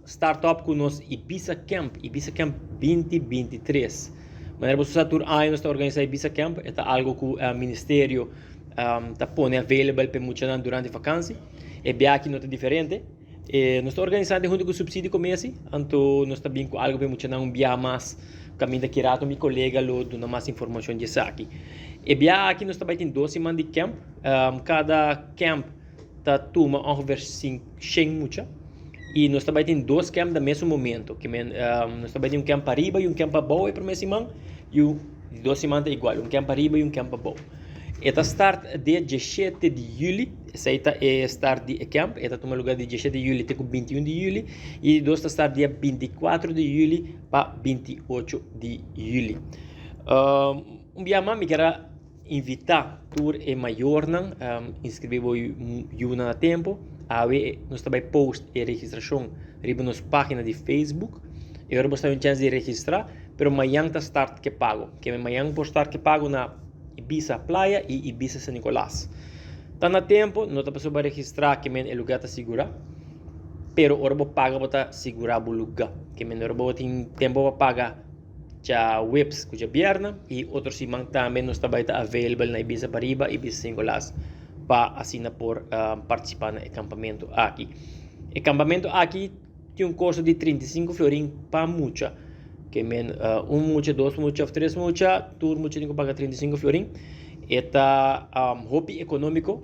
start up ku nos Ibisa Camp, Ibisa Camp 2023. Manera boso sa, tur aña nos ta organisá Ibisa Camp, e ta algo ku ministerio ta pone available pa muchanan durante vakantie. E biaha aki no ta diferente. Nos ta organisando hunto ku Subsidio Comesi, anto nos ta bin ku algo pa muchanan un biaha mas kaminda ki rato mi kolega lo duna mas informashon di esaki. E biaha aki nos ta bai tin 2 siman di camp, kada camp ta tuma ongeveer 100 mucha i nos ta bai tin dos camp na mesun momento. Ke men, nos ta bai tin un camp ariba i un camp abou e promé siman i di dos siman ta igual, un camp ariba i un camp abou. E ta start dia 17 di yüli, esei ta e start di e camp, e ta tuma lugá di 17 di yüli te ku 21 di yüli i di dos ta start dia 24 di yüli pa 28 di yüli. Un biaha mas mi kier a invitá tur e mayornan inskribí bo yunan na tempu. Awe nos ta bai post e registrashon riba nos página di Facebook. E ora bo ta un chèns di registrá, pero mañan ta start ke pago. Ke mañan por start ke pago na Ibisa Playa i Ibisa San Nicolas. Ta na tempu, no ta pasobra registrá ke men e lugá ta sigurá, pero ora bo paga bo ta sigurá bo lugá. Ke men ora bo tin tempu pa paga djaweps ku djabièrnè i otro siman tambe nos ta bai ta available na Ibisa Pariba, Ibisa San Nicolas pa asina por partisipá na e kampamentu aki. E kampamentu aki tin un kosto di 35 florin pa mucha. Ke men un mucha, dos mucha òf tres mucha, tur mucha tin ku paga 35 florin. E ta hopi ekonómiko.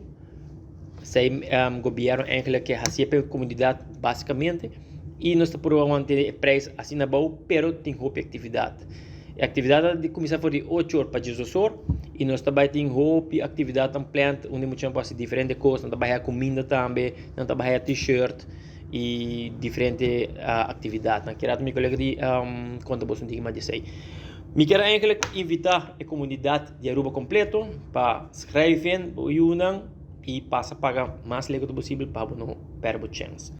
Esei gobièrnu eigenlijk ke hasié pa e komunidat básikamente i nos ta prueba mantené e preis asina abou, pero tin hopi aktividat. E aktividat ta di kuminsá for di 8 or pa 12 or i nos ta bai tin hopi aktividatnan planned unda e muchanan por hasi diferente kos, nan ta bai haya kuminda tambe, nan ta bai haya t-shirt i diferente aktividatnan. Kier mi kolega di konta boso un tiki mas di esei. Mi kier eigenlijk invitá e komunidat di Aruba kompleto pa schrijf in bo yunan i pasa paga mas leu ku ta posibel pa bo no pèrdè bo chèns.